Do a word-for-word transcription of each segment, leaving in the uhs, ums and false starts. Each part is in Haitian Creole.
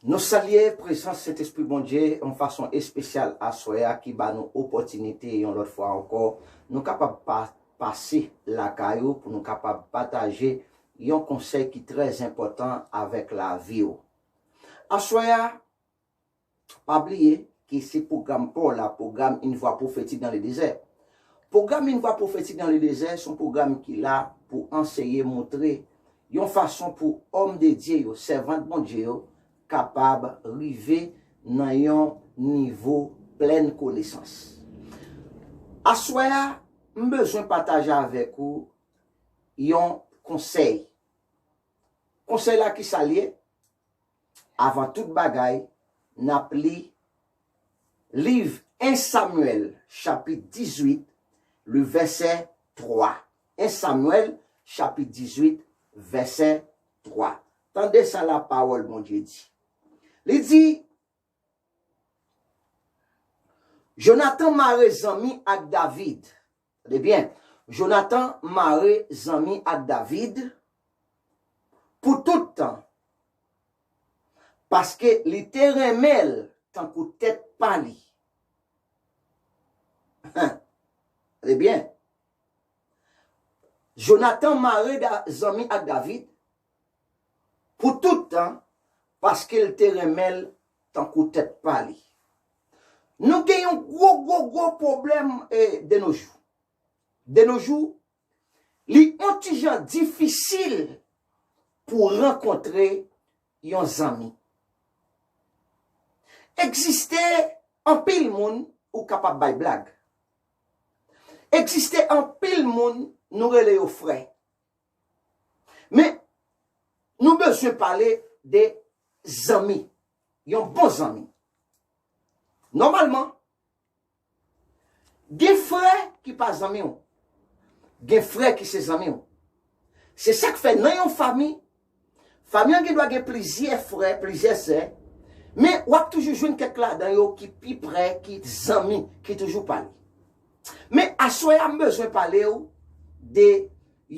Nou salye prezans Sentespri Bondye yon fason espesyal aswè a ki ba nou opòtinite yon lòt fwa ankò nou kapab pa, pase lakay ou pou nou kapab pataje yon konsèy ki trè enpòtan avèk lavi w. Aswè a, pa bliye ke se pwogram pa w la, pwogram Une voix prophétique dans le désert. Pwogram Une voix prophétique dans le désert se yon pwogram ki la pou anseye, montre yon fason pou òm de Dye yo, sèvant Bondye yo, kapab rive nan yon nivo plèn konesans. Aswè a, m bezwen pataje avèk ou yon konsèy. Konsèy la ki sa l ye? Avan tout bagay, n ap li liv en Samyèl, chapit dizuit, le vèsè twa. En Samyèl, chapit dizuit, vèsè twa. Tande sa lapawòl Bondye di. Li di, Jonatan mare zanmi ak David. Tande byen, Jonatan mare zanmi ak David pou tout tan, paske li te renmen l tankou tèt pa li. Tande byen, Jonatan mare da, zanmi ak David pou tout tan, paske l te renmen l tankou tèt pa li. Nou gen yon gwo, gwo, gwo pwoblèm, eh, de nos jours. De nos jours, li yon ti jan difisil pou rankontre yon zanmi. Egziste anpil moun ou kapab bay blag. Egziste anpil moun nou rele yo frè. Men, nou bezwen pale de zanmi. Yon bon zanmi. Nòmalman, gen frè ki pa zanmi w. Gen frè ki se zanmi w. Se sa k fè nan yon fanmi, fanmi an gen dwa gen plizyè frè, plizyè sè, men w ap toujou jwenn kèk ladan yo ki pi prè, ki zanmi, ki toujou pale. Men aswè a, m bezwen pale w de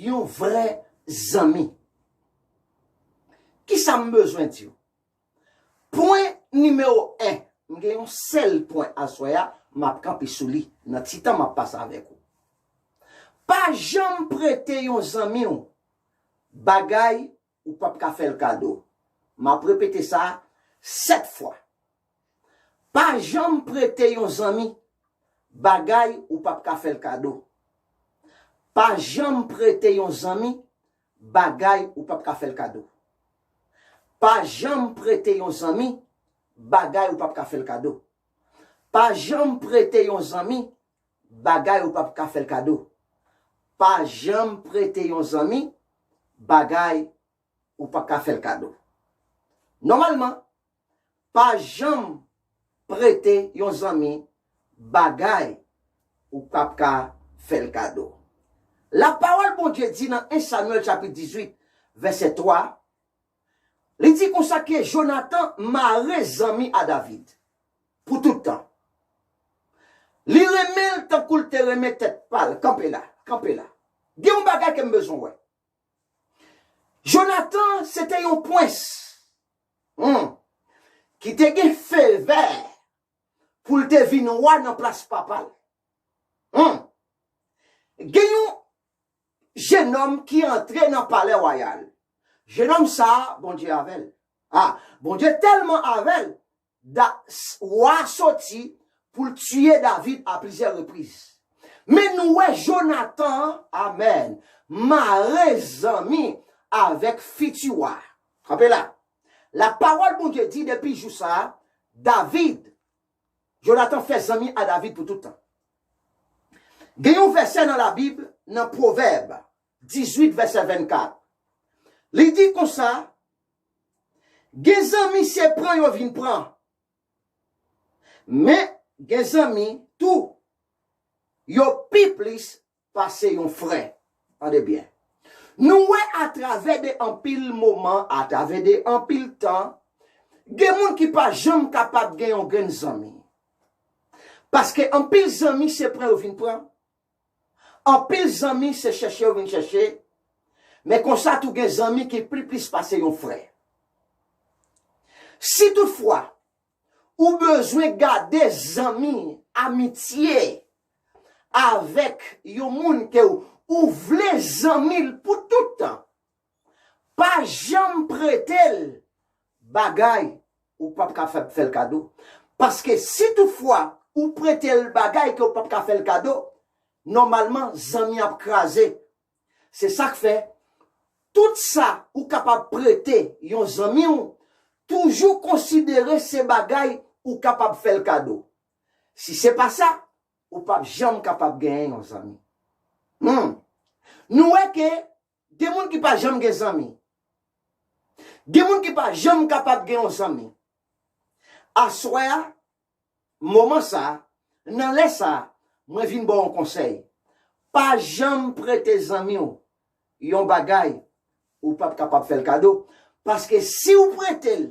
yon vrè zanmi. Kisa m bezwen di w? Pwen nimewo en, m gen yon sèl pwen aswè a, m ap kanpe sou li nan ti tan m ap pase avèk ou. Pa janm prete yon zanmi w bagay ou p ap ka fè l kado. M ap repete sa sèt fwa. Pa janm prete yon zanmi bagay ou p ap ka fè l kado. Pa janm prete yon zanmi bagay ou p ap ka fè l kado. Pa janm prete yon zanmi bagay ou p ap ka fè l kado. Pa janm prete yon zanmi bagay ou p ap ka fè l kado. Pa janm prete yon zanmi bagay ou p ap ka fè l kado. Nòmalman, pa janm prete yon zanmi bagay ou p ap ka fè l kado. Lapawòl Bondye di nan en Samyèl chapit dizuit, vèsè twa, li di konsa ke Jonatan mare zanmi a David pou tout tan. Li renmen l tankou l te renmen tèt pa l. Kanpe la, kanpe la. Gen yon bagay ke m bezwen wè. Jonatan, se te yon prens, hmm, ki te gen favè pou l te vin wa nan plas papa l. Hmm. Gen yon jenòm ki antre nan palè wayal. Jenòm sa a, Bondye avè l. A, Bondye tèlman avè l, Da, s-, wa soti pou l tiye David a plizyè repriz. Men nou wè Jonatan, amèn, mare zanmi avèk fiti wa. Kanpe la. Lapawòl Bondye di depi jou sa a, David, Jonatan fè zanmi a David pou tout tan. Gen yon vèsè nan Labib, nan Pwovèb dizuit, vèsè vennkat. Li di konsa, gen zanmi se pran yo vin pran. Men gen zanmi tou, yo pi plis pase yon frè. Tande byen. Nou wè atravè de anpil moman, atravè de anpil tan, gen moun ki pa janm kapab gen yon grenn zanmi. Paske anpil zanmi se pran yo vin pran. Anpil zanmi se chèche yo vin chèche, men konsa tou gen zanmi ki pi plis pase yon frè. Si toutfwa ou bezwen gade zanmi, amitye avèk yon moun ke ou, ou vle zanmi l pou tout tan, pa janm prete l bagay ou p ap ka fè, fè l kado. Paske si toutfwa ou prete l bagay ke ou p ap ka fè l kado, nòmalman zanmi ap kraze. Se sa k fè, tout sa ou kapab prete yon zanmi w, toujou konsidere se bagay ou kapab fè l kado. Si se pa sa, ou p ap janm kapab genyen yon zanmi. Hmm. Nou wè ke gen moun ki pa janm gen zanmi. Gen moun ki pa janm kapab gen yon zanmi. Aswè a, moman sa a, nan lè sa a, mwen vin ba w yon konsèy. Pa janm prete zanmi w yon bagay ou p ap kapab fè l kado. Paske si w prete l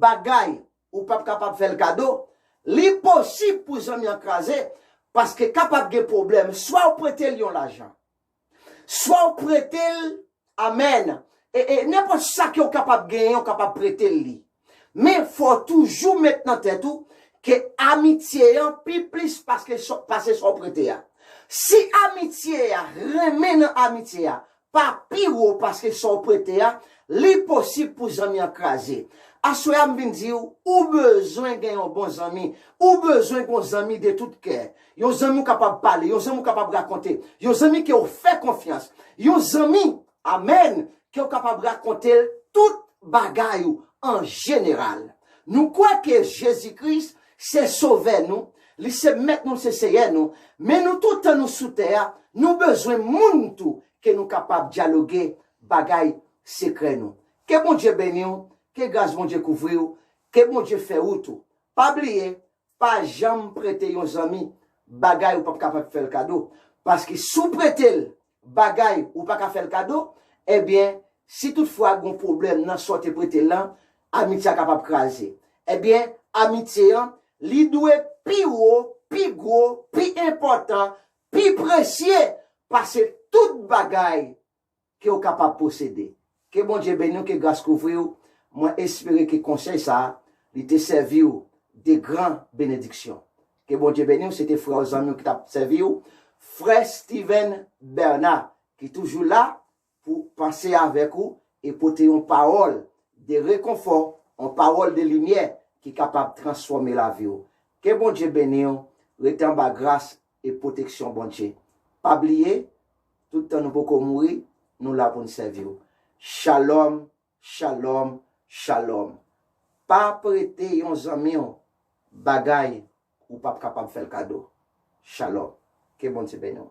bagay ou p ap kapab fè l kado, li posib pou zanmi an kraze, paske kapab gen pwoblèm. Swa w prete l yon lajan, swa w prete l, amèn, e, e nenpòt sa ke w kapab genyen, w kapab prete l li. Men fò w toujou met nan tèt ou ke amitye an pi plis paske sa, pase sa w prete a. Si amitye a, renmen nan amitye a pa pi wo paske sa w prete a, li posib pou zanmi an kraze. Aswè a m vin di w, ou bezwen gen yon bon zanmi, ou bezwen gen yon zanmi de tout kè. Yon zanmi w kapab pale, yon zanmi w kapab rakonte, yon zanmi ke w fè konfyans, yon zanmi, amèn, ke w kapab rakonte l tout bagay ou an jeneral. Nou kwè ke Jezi Kris se Sovè nou, li se Mèt nou, se Seyè nou, men nou tout tan nou sou tè a, nou bezwen moun tou ke nou kapab dyaloge bagay sekrè nou. Ke Bondye beni w, ke gras Bondye kouvri w, ke Bondye fè wout ou. Pa bliye, pa janm prete yon zanmi bagay ou p ap kapab fè l kado. Paske si w prete l bagay ou pa ka fè l kado, ebyen, si toutfwa gen pwoblèm nan sa w te prete l lan, amitye a kapab kraze. Ebyen, amitye an, li dwe pi wo, pi gwo, pi enpòtan, pi presye pase tout bagay ke w kapab posede. Ke Bondye beni w, ke gras kouvri w. Mwen espere ke konsèy sa a, li te sèvi w de gran benediksyon. Ke Bondye beni w, se te frè w, zanmi w ki t ap sèvi w, frè Steven Bernard, ki toujou la pou panse avèk ou e pote yon pawòl de rekonfò, yon pawòl de limyè ki kapab transfòme lavi w. Ke Bondye beni w, rete anba gras e pwoteksyon Bondye. Pa bliye, tout tan nou poko mouri, nou la pou n sèvi w. Shalom, shalom, shalom. Pa prete yon zanmi w bagay ou p ap kapab fè l kado. Shalom. Ke Bondye beni w.